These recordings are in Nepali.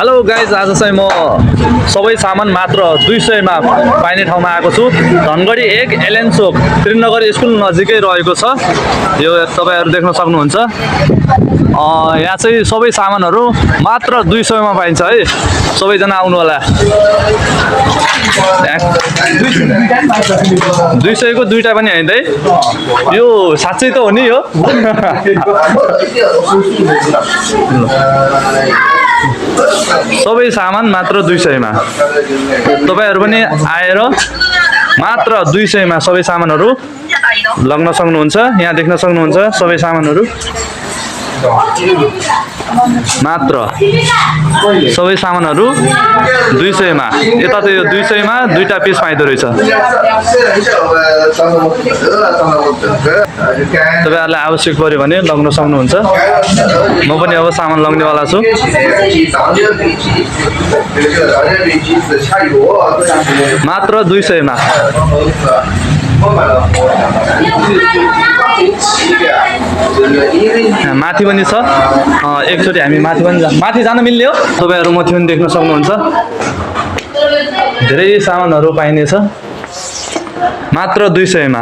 हेलो गाइज, आज चाहिँ म सबै सामान मात्र 200 मा पाइने ठाउँमा आएको छु। धनगढी 1 एलएन चोक त्रिनगर स्कुल नजिकै रहेको छ। यो तपाईहरु देख्न सक्नुहुन्छ। यहाँ चाहिँ सबै सामानहरु मात्र 200 मा पाइन्छ है। सबैजना आउनु होला। 200 को दुईटा पनि हैन है। यो साच्चै त हो नि यो। सबै सामान मात्र 200 मा। तपाईहरु पनि आएर मात्र 200 मा सबै सामानहरु लग्न सक्नुहुन्छ। यहाँ देख्न सक्नुहुन्छ सबै सामानहरु मात्र सबै सामानहरु 200 मा। यता त यो 200 मा दुईटा पिस पाइदो रहेछ। तपाईहरुलाई आवश्यक पर्यो भने लग्न सक्नुहुन्छ। म पनि अब सामान लग्नेवाला छु। मात्र 200 मा। माथि पनि छ। एकचोटी हामी माथि जान मिल्ने हो। तपाईहरु माथि पनि देख्न सक्नुहुन्छ। धेरै सामानहरु पाइने छ मात्र 200 मा।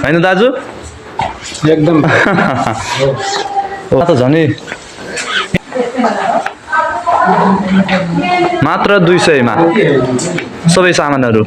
हैन दाजु? एकदम त झनै मात्र 200 मा सबै सामानहरु।